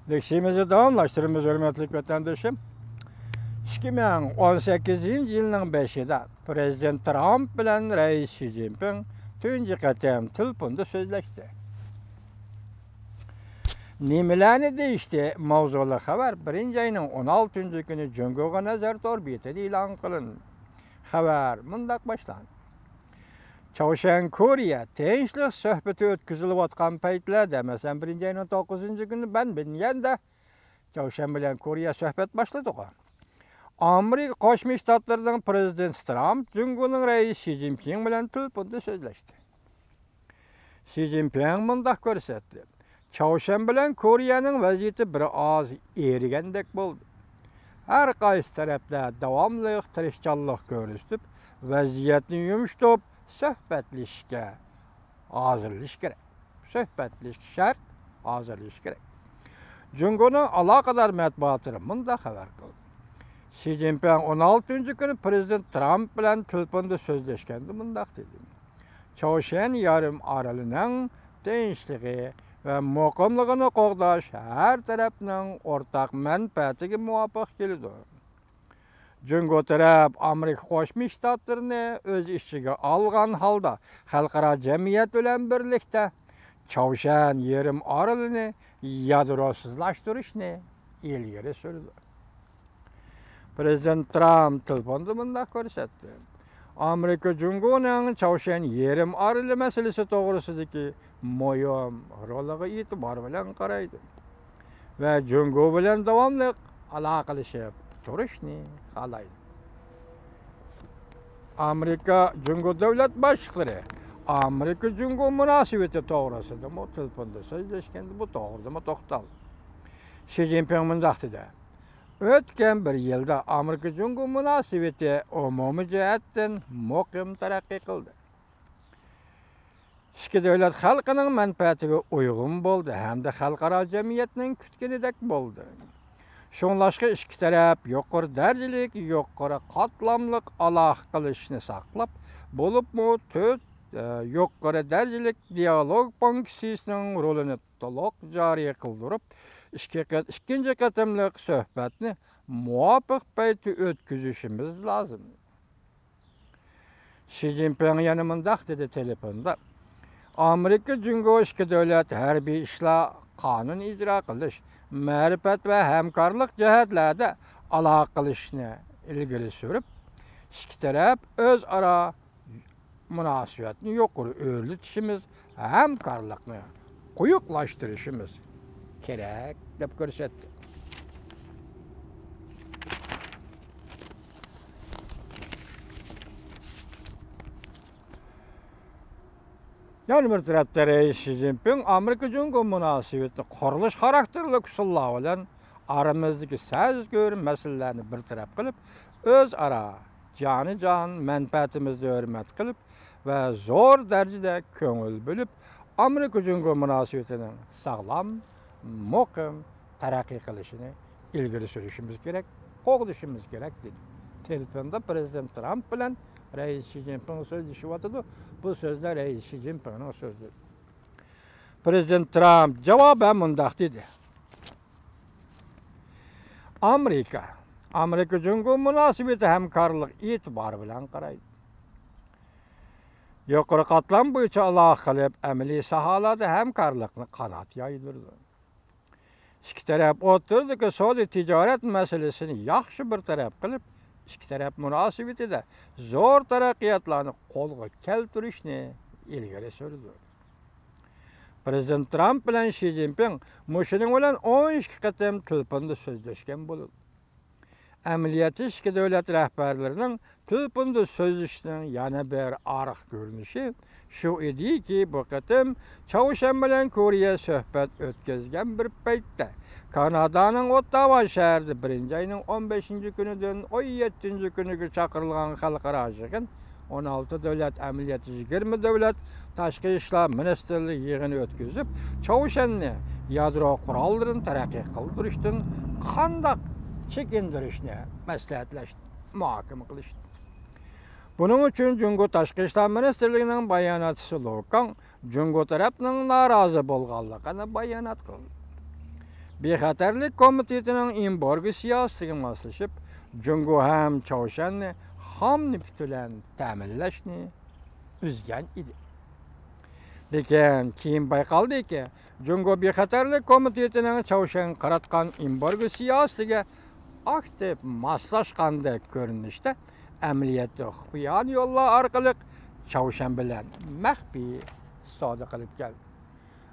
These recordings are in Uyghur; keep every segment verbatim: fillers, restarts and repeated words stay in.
لېكسىيىمىزنى داۋاملاشتۇرىمىز، ھۆرمەتلىك ۋەتەندىشىم. ئىككى مىڭ ئون سەككىزىنچى يىلنىڭ بېشىدا پىرېزىدېنت ترامپ بىلەن رەئىس شى جىنپىڭ تۇنجى قېتىم تېلېفوندا سۆزلەشتى. نېمىلەرنى دېيىشتى؟ ماۋزۇلۇق خەۋەر بىرىنچى ئاينىڭ ئون ئالتىنچى كۈنى جۇڭگوغا نەزەر تور بېتىدە ئېلان قىلىندى. خەۋەر مۇنداق باشلاندى. چاۋشيەن كورېيە تىنچلىق سۆھبىتى ئۆتكۈزۈلۈۋاتقان پەيتلەردە، مەسىلەن، بىرىنچى ئاينىڭ توققۇزىنچى كۈنى بەن بىنيەندە چاۋشيەن بىلەن كورېيە سۆھبەت باشلىدىغۇ. ئامېرىكا قوشما شتاتلىرىنىڭ پىرېزىدېنتى ترامپ جۇڭگونىڭ رەئىسى شى جىنپىڭ بىلەن تېلېفوندا سۆزلەشتى. شى جىنپىڭ مۇنداق كۆرسەتتى: چاۋشيەن بىلەن كورېيەنىڭ ۋەزىيىتى بىر ئاز ئېرىگەندەك بولدى. ھەر قايسى تەرەپلەر داۋاملىق تىرىشچانلىق كۆرسىتىپ، ۋەزىيەتنى يۇمشىتىپ، سۆھبەتلىشىشكە ھازىرلىشىش كېرەك. سۆھبەتلىشىش شەرت، ھازىرلىشىش كېرەك. جۇڭگونىڭ ئالاقىدار مەتبۇئاتلىرى مۇنداق خەۋەر قىلدى. شى جىنپىڭ ئون ئالتىنچى كۈنى پىرېزىدېنت ترامپ بىلەن تېلېفوندا سۆزلەشكەندە مۇنداق دېدى: چاۋشيەن يېرىم ئارىلىنىڭ تىنچلىقى ۋە مۇقىملىقىنى قوغداش ھەر تەرەپنىڭ ئورتاق مەنپەئەتىگە مۇۋاپىق كېلىدۇ. جۇڭگو تەرەپ ئامېرىكا قوشما شتاتلىرىنى ئۆز ئىچىگە ئالغان ھالدا خەلقئارا جەمئىيەت بىلەن بىرلىكتە چاۋشيەن يېرىم ئارىلىنى يادروسىزلاشتۇرۇشنى ئىلگىرى سۈردى. پىرېزىدېنت ترامپ تېلېفوندا مۇنداق كۆرسەتتى: ئامېرىكا جۇڭگونىڭ چاۋشيەن يېرىم ئارىلى مەسىلىسى توغرىسىدىكى مۇھىم رولىغا ئېتىبار بىلەن قارايدۇ ۋە جۇڭگو بىلەن داۋاملىق ئالاقىلىشىپ تۇرۇشنى خالايدۇ. ئامېرىكا جۇڭگو دۆلەت باشلىقلىرى ئامېرىكا جۇڭگو مۇناسىۋىتى توغرىسىدىمۇ تېلېفوندا سۆزلەشكەندە بۇ توغرىدىمۇ توختالدى. شى جىنپىڭ مۇنداق دېدى: ئۆتكەن بىر يىلدا ئامېرىكا جۇڭگو مۇناسىۋىتى ئومۇمىي جەھەتتىن مۇقىم تەرەققىي قىلدى. ئىككى دۆلەت خەلقىنىڭ مەنپەئەتىگە ئۇيغۇن بولدى ھەمدە خەلقئارا جەمئىيەتنىڭ كۈتكىنىدەك بولدى. شۇڭلاشقا ئىككى تەرەپ يۇقىرى دەرىجىلىك، يۇقىرى قاتلاملىق ئالاقە قىلىشنى ساقلاپ، بولۇپمۇ تۆت، ئە، يۇقىرى دەرىجىلىك دىئالوگ فۇنكسىيىسىنىڭ رولىنى تولۇق جارى قىلدۇرۇپ، ئىككى قېت-، ئىككىنچى قېتىملىق سۆھبەتنى مۇۋاپىق پەيتتە ئۆتكۈزۈشىمىز لازىم. شى جىنپىڭ يەنە مۇنداق دېدى تېلېفوندا: ئامېرىكا جۇڭگو ئىككى دۆلەت ھەربىي ئىشلار، قانۇن ئىجرا قىلىش، مەرىپەت ۋە ھەمكارلىق جەھەتلەردە ئالاقە قىلىشنى ئىلگىرى سۈرۈپ، ئىككى تەرەپ ئۆزئارا مۇناسىۋەتنى يۇقىرى ئۆرلىتىشىمىز، ھەمكارلىقنى قويۇقلاشتۇرۇشىمىز كېرەك، دەپ كۆرسەتتى. يەنە بىر تەرەپتە رەئىس شى جىنپىڭ ئامېرىكا جۇڭگو مۇناسىۋىتىنى قۇرۇلۇش خاراكتېرلىك ئۇسۇللار بىلەن ئارىمىزدىكى سەزگۈر مەسىلىلەرنى بىر تەرەپ قىلىپ، ئۆزئارا جانىجان مەنپەئەتىمىزنى ھۆرمەت قىلىپ ۋە زور دەرىجىدە كۆڭۈل بۆلۈپ، ئامېرىكا جۇڭگو مۇناسىۋىتىنىڭ ساغلام، مۇقىم تەرەققىي قىلىشىنى ئىلگىرى سۈرۈشىمىز كېرەك، قوغدىشىمىز كېرەك، دېدى. تېلېفوندا پىرېزىدېنت ترامپ بىلەن رەئىس شى جىنپىڭ سۆزلىشىۋاتىدۇ. بۇ سۆزلەر رەئىس شى جىنپىڭنىڭ سۆزلىرى. پىرېزىدېنت ترامپ جاۋابەن مۇنداق دېدى: ئامېرىكا، ئامېرىكا جۇڭگو مۇناسىۋىتى ھەمكارلىق ئېتىبارى بىلەن قارايدۇ. يۇقىرى قاتلام بويىچە ئالاقە قىلىپ، ئەمەلىي ساھەلەردە ھەمكارلىقنى قانات يايدۇرىدۇ. ئىككى تەرەپ ئوتتۇرىدىكى سودا تىجارەت مەسىلىسىنى ياخشى بىر تەرەپ قىلىپ، ئىككى تەرەپ مۇناسىۋىتىدە زور تەرەققىياتلارنى قولغا كەلتۈرۈشنى ئىلگىرى سۈرىدۇ. پىرېزىدېنت ترامپ بىلەن شى جىنپىڭ مۇشۇنىڭ بىلەن ئون ئىككى قېتىم تېلېفوندا سۆزلەشكەن بولىدۇ. ئەمەلىيەتتە ئىككى دۆلەت رەھبەرلىرىنىڭ تېلېفوندا سۆزلىشىشىنىڭ يەنە بىر ئارقا كۆرۈنۈشى شۇ ئىدىكى، بۇ قېتىم چاۋشيەن بىلەن كورېيە سۆھبەت ئۆتكۈزگەن بىر پەيتتە، كانادانىڭ ئوتتاۋا شەھىرىدە بىرىنچى ئاينىڭ ئون بەشىنچى كۈنىدىن ئون يەتتىنچى كۈنىگە چاقىرىلغان خەلقئارا يىغىن، ئون ئالتە دۆلەت، ئەمەلىيەتتە يىگىرمە دۆلەت، تاشقى ئىشلار مىنىستىرلىرى يىغىنى ئۆتكۈزۈپ، چاۋشيەننى يادرو قوراللىرىنى تەرەققىي قىلدۇرۇشتىن قانداق چېكىندۈرۈشنى مەسلىھەتلەشتى، مۇھاكىمە قىلىشتى. بۇنىڭ ئۈچۈن جۇڭگو تاشقى ئىشلار مىنىستىرلىكىنىڭ باياناتچىسى لۇ كاڭ جۇڭگو تەرەپنىڭ نارازى بولغانلىقىنى بايانات قىلدى. بىخەتەرلىك كومىتېتىنىڭ ئېمبارگو سىياسىتىگە ماسلىشىپ، جۇڭگو ھەم چاۋشيەننى خام نېفىت بىلەن تەمىنلەشنى ئۈزگەن ئىدى. لېكىن كېيىن بايقالدىكى، جۇڭگو بىخەتەرلىك كومىتېتىنىڭ چاۋشيەنگە قاراتقان ئېمبارگو سىياسىتىگە ئاكتىپ ماسلاشقاندەك كۆرۈنۈشتە، ئەمەلىيەتتە خۇپىيانە يوللار ئارقىلىق چاۋشيەن بىلەن مەخپىي سودا قىلىپ كەلدى.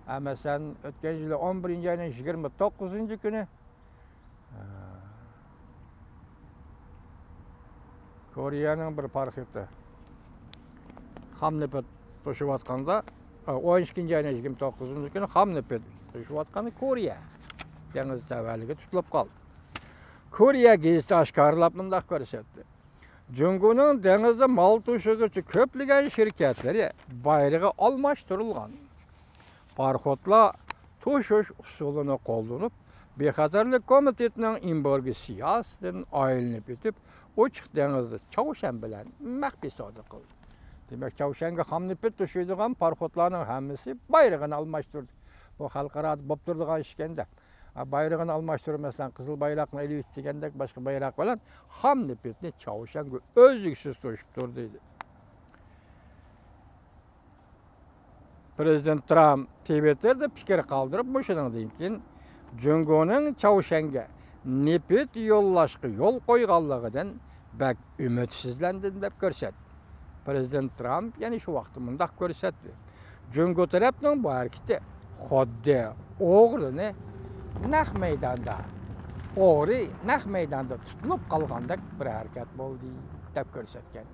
ھە، مەسىلەن، ئۆتكەن يىلى ئون بىرىنچى ئاينىڭ يىگىرمە توققۇزىنچى كۈنى، ھە، كورېيەنىڭ بىر پاراخوتى خام نېفىت توشۇۋاتقاندا، ئون ئىككىنچى ئاينىڭ يىگىرمە توققۇزىنچى كۈنى خام نېفىت توشۇۋاتقان كورېيە دېڭىز تەۋەلىكى تۇتۇلۇپ قالدى. كورېيە گېزىتى ئاشكارىلاپ مۇنداق كۆرسەتتى: جۇڭگونىڭ دېڭىزدا مال توشۇغۇچى كۆپلىگەن شىركەتلىرى بايرىقى ئالماشتۇرۇلغان. پاراخوتلار توشۇش ئۇسۇلىنى قوللىنىپ، بىخەتەرلىك كومىتېتىنىڭ ئېمبارگو سىياسىتىدىن ئايلىنىپ ئۆتۈپ، ئوچۇق دېڭىزدا چاۋشيەن بىلەن مەخپىي سودا قىلدى. دېمەك، چاۋشيەنگە خام نېفىت توشۇيدىغان پاراخوتلارنىڭ ھەممىسى بايرىقىنى ئالماشتۇردى. بۇ خەلقئارادا بولۇپ تۇرىدىغان ئىش ئىكەندە. بايرىغىنى ئالماشتۇرۇپ، مەسىلەن، قىزىل بايراقنى ئېلىۋېتىپ دېگەندەك، باشقا بايراق بىلەن خام نېفىتنى چاۋشيەنگە ئۈزلۈكسىز توشۇپ تۇردى. پىرېزىدېنت ترامپ تىۋىتتېردا پىكىر قالدۇرۇپ، مۇشۇنىڭدىن كېيىن جۇڭگونىڭ چاۋشيەنگە نېفىت يوللاشقا يول قويغانلىقىدىن بەك ئۈمىدسىزلەندىم، دەپ كۆرسەتتى. پىرېزىدېنت ترامپ يەنە شۇ ۋاقىتتا مۇنداق كۆرسەتتى: جۇڭگو تەرەپنىڭ بۇ ھەرىكىتى خۇددى ئوغرىنى نەق مەيداندا، ئوغرى نەق مەيداندا تۇتۇلۇپ قالغاندەك بىر ھەرىكەت بولدى، دەپ كۆرسەتكەن.